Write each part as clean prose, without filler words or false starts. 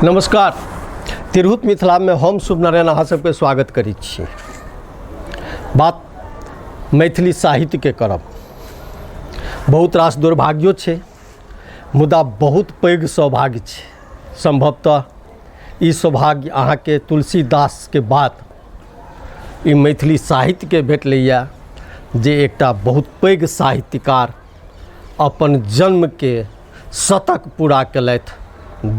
नमस्कार। तिरहुत मिथिलामे हम शुभ नारायण अहाँ सबके स्वागत करै छी। बात मैथिली साहित्यके करब बहुत रास दुर्भाग्यो छै, मुदा बहुत पैघ सौभाग्य छै। सम्भवतः ई सौभाग्य अहाँके तुलसीदासके बाद ई मैथिली साहित्यके भेटलैए जे एकटा बहुत पैघ साहित्यकार अपन जन्मके शतक पूरा केलथि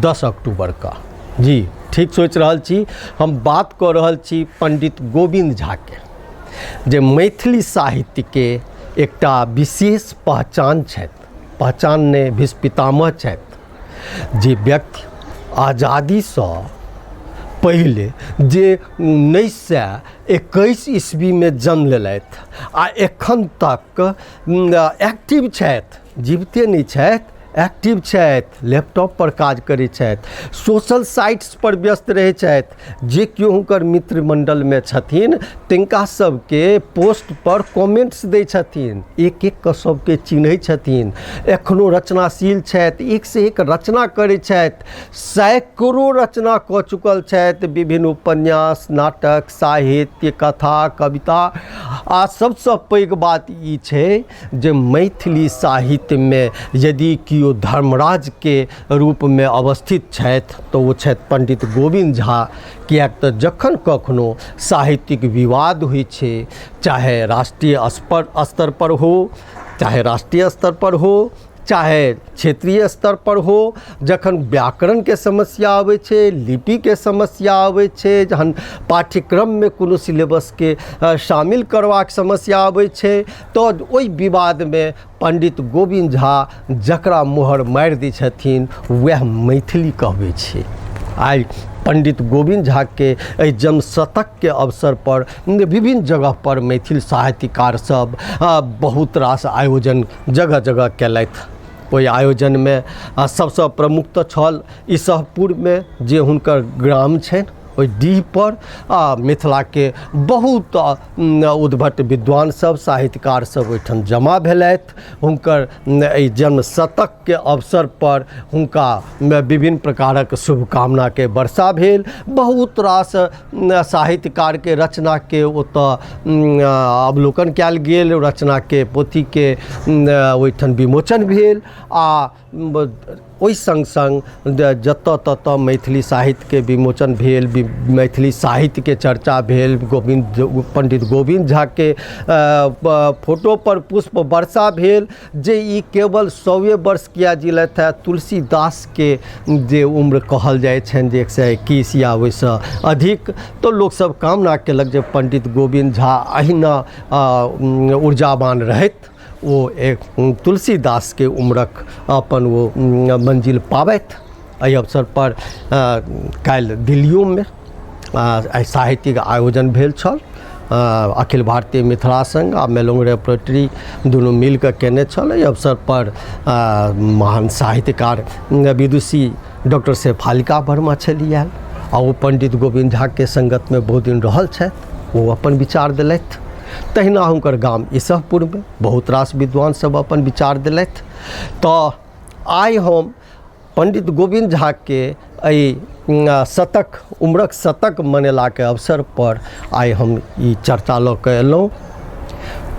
10 अक्टूबरके। जी ठीक सोचि रहल छी, हम बात कऽ रहल छी पंडित गोविन्द झाके, जे मैथिली साहित्यके एकटा विशेष पहचान छथि, पहचान नहि भीष्म पितामह छथि, जे व्यक्ति आजादीसँ पहिले जे 1921 ईस्वीमे जन्म लेलथि आ एखन तक एक्टिव छथि, जीविते नहि छथि, एक्टिव छथि, लैपटॉप पर काज करै छथि, सोशल साइट्स पर व्यस्त रहै छथि। जे केओ हुनकर मित्र मण्डलमे छथिन तिनका सबके पोस्ट पर कमेंट्स दै छथिन, एक एक कऽ सबके चिन्है छथिन। एखनो रचनाशील छथि, एक से एक रचना करै छथि, सैकड़ो रचना कऽ चुकल छथि, विभिन्न उपन्यास, नाटक, साहित्य, कथा, कविता। आ सबसँ पैघ बात ई छै जे मैथिली साहित्यमे यदि केओ धर्मराजके रूपमे अवस्थित छथि तऽ ओ छथि पण्डित गोविन्द झा। किएक तऽ जखन कखनो साहित्यिक विवाद होइ छै, चाहे राष्ट्रीय स्तर पर हो, चाहे राष्ट्रीय स्तर पर हो, चाहे क्षेत्रीय स्तर पर हो, जखन व्याकरणके समस्या अबै छै, लिपिके समस्या अबै छै, जहन पाठ्यक्रममे कोनो सिलेबसके शामिल करबाक समस्या अबै छै, तऽ ओहि विवादमे पण्डित गोविन्द झा जकरा मोहर मारि दै छथिन वएह मैथिली कहबै छै। आइ पण्डित गोविन्द झाके एहि जन्मशतकके अवसरपर विभिन्न जगहपर मैथिल साहित्यकार सब बहुत रास आयोजन जगह जगह केलथि। ओहि आयोजनमे सबसँ प्रमुख तऽ छल इसहपुरमे जे हुनकर ग्राम छनि ओहि डीहपर मिथिलाके बहुत उद्भट विद्वान सब, साहित्यकार सब ओहिठाम जमा भेलथि। हुनकर एहि जन्मशतकके अवसरपर हुनका विभिन्न प्रकारक शुभकामनाके वर्षा भेल। बहुत रास साहित्यकारके रचनाके ओतऽ अवलोकन कयल गेल, रचनाके पोथीके ओहिठाम विमोचन भेल। आ ओहि सङ्ग सङ्ग जतऽ ततऽ मैथिली साहित्यके विमोचन भेल, मैथिली साहित्यके चर्चा भेल, पण्डित गोविन्द झाके फोटोपर पुष्प वर्षा भेल। जे ई केवल 100 वर्ष किया जीलथि हँ, तुलसीदासके जे उम्र कहल जाइ छनि जे 121 या ओहिसँ अधिक, तऽ लोकसब कामना केलक जे पण्डित गोविन्द झा अहिना ऊर्जावान रहथि, ओ एक तुलसीदासके उम्रक अपन ओ मंजिल पाबथि। एहि अवसरपर काल्हि दिल्लियोमे आइ साहित्यिक आयोजन भेल छल। अखिल भारतीय मिथिला संघ आ मेलोंग रेपर्टरी दुनू मिलकऽ केने छल। एहि अवसरपर महान साहित्यकार विदुषी डॉक्टर शेफालिका वर्मा छली आयल आ ओ पण्डित गोविन्द झाके सङ्गतमे बहुत दिन रहल छथि, ओ अपन विचार देलथि। तहिना हुनकर गाम इसहपुरमे बहुत रास विद्वान सब अपन विचार देलथि। तऽ आइ हम पण्डित गोविन्द झाके एहि शतक उम्रक शतक मनेलाके अवसरपर आइ हम ई चर्चा लऽ कऽ अयलहुँ।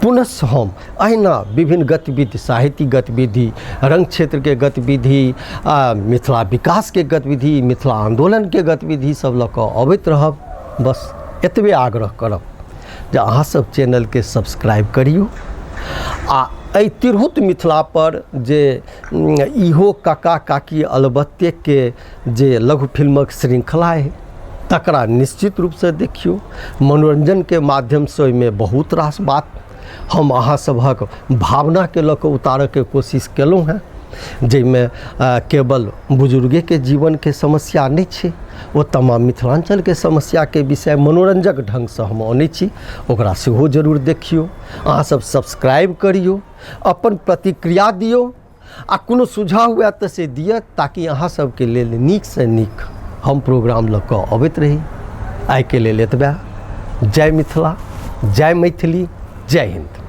पुनः हम अहिना विभिन्न गतिविधि, साहित्यिक गतिविधि, रंग क्षेत्रके गतिविधि, मिथिला विकासके गतिविधि, मिथिला आन्दोलनके गतिविधि सब लऽ कऽ अबैत रहब। बस एतबे आग्रह करब जे अहाँ सब चैनलके सब्सक्राइब करियौ आ एहि तिरहुत मिथिलापर जे इहो काका काकी अलबत्तेके जे लघु फिल्मक श्रृङ्खला अइ तकरा निश्चित रूपसँ देखियौ। मनोरञ्जनके माध्यमसँ ओहिमे बहुत रास बात हम अहाँ सभक भावनाके लऽ कऽ उतारऽके कोशिश केलहुँ हेँ, जाहिमे केवल बुजुर्गेके जीवनके समस्या नहि छै, ओ तमाम मिथिलाञ्चलके समस्याके विषय मनोरञ्जक ढङ्गसँ हम अनै छी, ओकरा सेहो जरूर देखियौ। अहाँ सब सब्सक्राइब करियौ, अपन प्रतिक्रिया दियौ आ कोनो सुझाव हुए तऽ से दिअ, ताकि अहाँ सबके लेल नीकसँ नीक हम प्रोग्राम लऽ कऽ अबैत रही। आइके लेल एतबे। जय मिथिला, जय मैथिली, जय हिन्द।